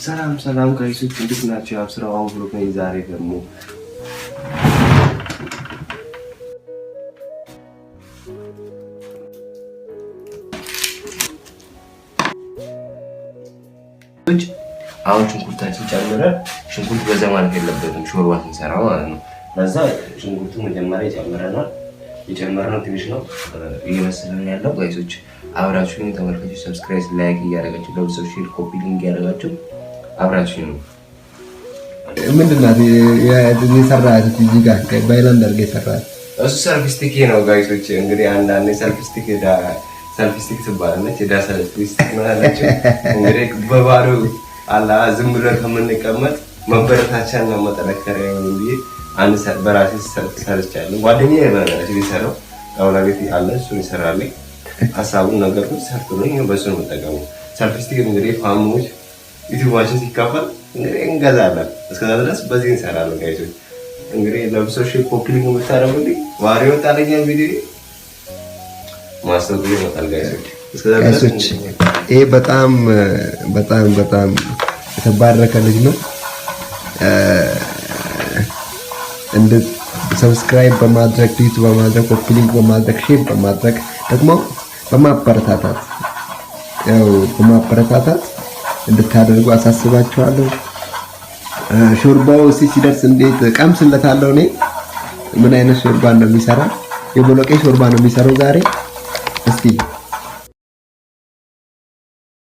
ሰላም ሰላም guys ኦች፣ እንዴት ናቸው? ያው ስራው አሁን ብሎ ነኝ። ዛሬ ደግሞ አሁን ሽንኩርታችን ጨምረን፣ ሽንኩርት በዛ ማለት የለበትም ሾርባ ስንሰራ ማለት ነው። ለዛ ሽንኩርቱ መጀመሪያ ጨምረናል። የጨመርነው ትንሽ ነው፣ እየበሰለን ያለው። Guys ኦች፣ አብራችሁኝ ተመልካቾች፣ subscribe፣ like እያደረጋችሁ፣ ለብሰው share፣ copy link እያደረጋችሁ አብራችሁኝ ነው። ምንድን ናት የሰራሃት? እዚህ ጋር በሃይላንድ አድርገህ የሰራሃት? እሱ selfie stick ነው guys ኦች። እንግዲህ አንዳንዴ selfie stick ትባላለች። የዳ selfie stick ነው ያላቸው። እንግዲህ በባዶ አላ ዝም ብለን ከምንቀመጥ መበረታቻና መጠነከሪያ ይሆን ብዬ አንድ በራሴ ሰርቻለሁ። ጓደኛዬ በነገራችን የሰራው ጣውላ ቤት አለ፣ እሱን ይሰራልኝ። ሀሳቡን ነገርኩት፣ ሰርቶልኝ በእሱ ነው የምጠቀመው። Selfie stick እንግዲህ ፋሞች ዩቲዩባችን ሲከፈል እንግዲህ እንገዛለን። እስከዛ ድረስ በዚህ እንሰራለን guys ኦች። እንግዲህ ለብሶ share፣ copy link የምታደርጉልኝ ዋሪ ወጣለኛ ቪዲዮ ማስታወቂያ ይመጣል guys ኦች። እስከዛ ድረስ Guys ኦች፣ ይሄ በጣም በጣም በጣም የተባረከ ልጅ ነው። እንደ subscribe በማድረግ፣ ቲት በማድረግ፣ copy link በማድረግ፣ share በማድረግ፣ ደግሞ በማበረታታት፣ ያው በማበረታታት እንድታደርጉ አሳስባችኋለሁ። ሾርባው እስኪ ሲደርስ እንዴት ቀምስለታለሁ እኔ ምን አይነት ሾርባ እንደሚሰራ። የቦሎቄ ሾርባ ነው የሚሰራው ዛሬ። እስቲ